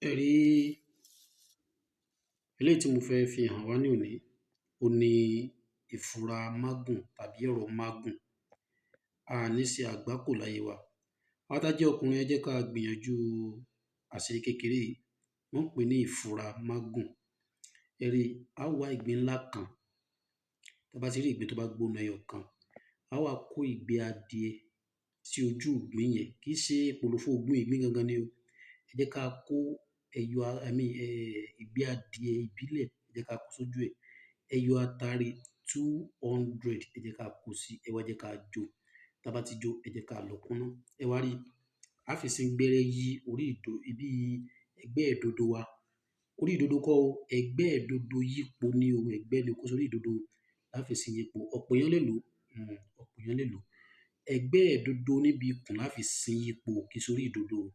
Ẹ rí eléyìí tí mo fẹ́ fi hàn wá ní òní, òhun ni ìfura mágùn tàbí ọ̀rọ̀ mágùn. A à ní ṣe àgbákò láyé wa. Àwa tá jẹ́ ọkùnrin, ẹ jẹ́ ká gbìyànjú àṣírí kékeré yìí. Wọ́n ń pè ní ìfura mágùn. Ẹ rí, á wá ìgbín ńlá kan. Tá bá ti rí ìgbín tó bá gbóná ẹyọ kan, á wá kó ìgbẹ́ adìẹ sí ojú ìgbín yẹn. Kìí ṣe kòròfo ìgbín, ìgbín gangan ni o. Ẹ jẹ́ ká kó ẹyọ I mean ìgbẹ́ adìẹ ìbílẹ̀, ẹ jẹ́ ká kó sójú ẹ̀. Ẹyọ atare 200, ẹ jẹ́ ká kó sí, ẹ wá jẹ́ ká jó. Tá bá ti jó, ẹ jẹ́ ká lọ̀ kúnná. Ẹ wá rí, á fi síngbẹ́rẹ́ yí orí ìdo ibi ẹ̀gbẹ́ ìdodo wa. Orí ìdodo kọ́ o, ẹ̀gbẹ́ ìdodo yípo ní o, ẹ̀gbẹ́ ni kó sórí ìdodo. Á fi sí yípo. Ọ̀pọ̀ èèyàn lè lò, ọ̀pọ̀ èèyàn lè lò. Ẹ̀gbẹ́ ìdodo níbi ikùn lá fi sin yípo, kìí ṣe orí ìdodo o.